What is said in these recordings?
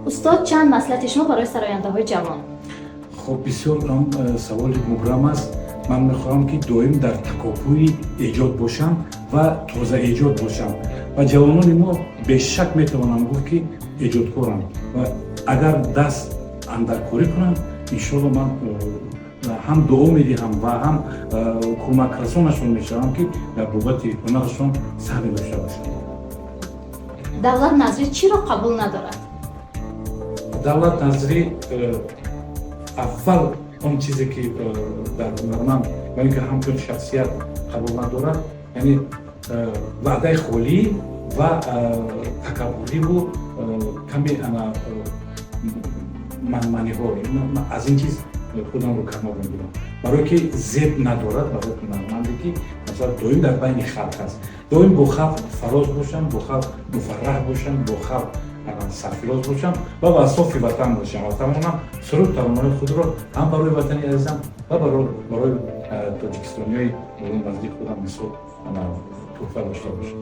Устод, чанд маслиҳати шумо барои сарояндаҳои ҷавон? Хуб, бисёр ҳам саволи мубрам аст. Ман мехоҳам, ки доим дар такопӯи эҷод бошам ва тозаэҷод бошам ва ҷавонони мо, бешак метавонам гуфт, ки эҷодкоранд ва агар даст андаркорӣ кунанд, иншоалло, ман ҳам дуо медиҳам ва ҳам кӯмакрасонашон мешавам, ки дар бобати ҳунарашон саҳме дошта бошанд. Давлат Назрӣ чиро қабул надорад? Давлат Назрӣ аввал он чизе, ки дар ҳунарманд ва ин ки ҳамчун шахсият қабул надорад, яъне ваъдаи холӣ ва такаббуриву каме ана манманиҳо. Аз ин чиз худамро канор мегирам, барое ки зеб надорад барои ҳунарманде, ки масалан доим дар байни халқ аст, доим бо халқ фароз бошам, бо халқ муфарраҳ бошам, бо халқ сарфироз бошам ва ба асофи ватан бошам ва тавонам суруд таронаҳои худро ҳам барои ватани азизам ва барои тоҷикистониҳои наздики худам мисол туҳфа дошта бошам.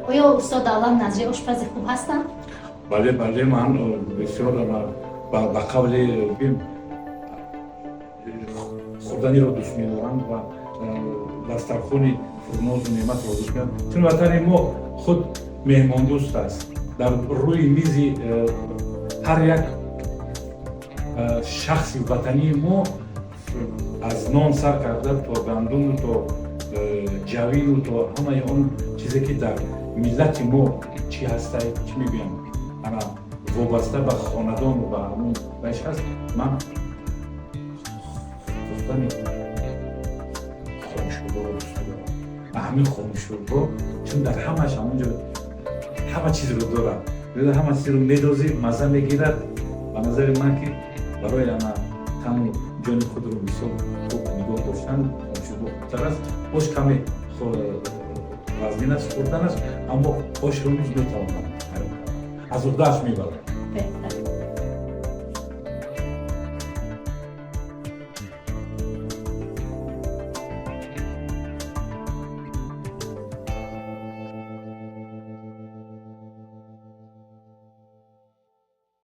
Оё устод Давлат Назрӣ ошпази хуб ҳастанд? Бале, ман бисёр ба қавли хӯрданиро дӯст медорам ва дастархони пурнозу неъматро дӯст медорам, чун ватани мо худ меҳмондӯст аст. Дар рӯи мизи ҳар як шахси ватании мо аз нон сар карда то гандуму то ҷавину то ҳамаи он чизе, ки дар миллати мо чӣ ҳастай, чӣ мегӯям, ана вобаста ба хонадону ба ҳамун вайш ҳаст. Ман пухтани хомшӯрборо дӯст медорам. Ҳамин хомшӯрбо, чун дар ҳамаш ҳамонҷо ҳама чизро дорад, ҳама чизро медозӣ, мазза мегирад. Ба назари ман, ки барои ана тану ҷони худро мисол хуб нигоҳ доштан хомшӯрбо хубтар аст. Ош каме вазнин аст хӯрданаш, аммо ошро низ метавонам, аз уҳдааш мебарам. Беҳтар.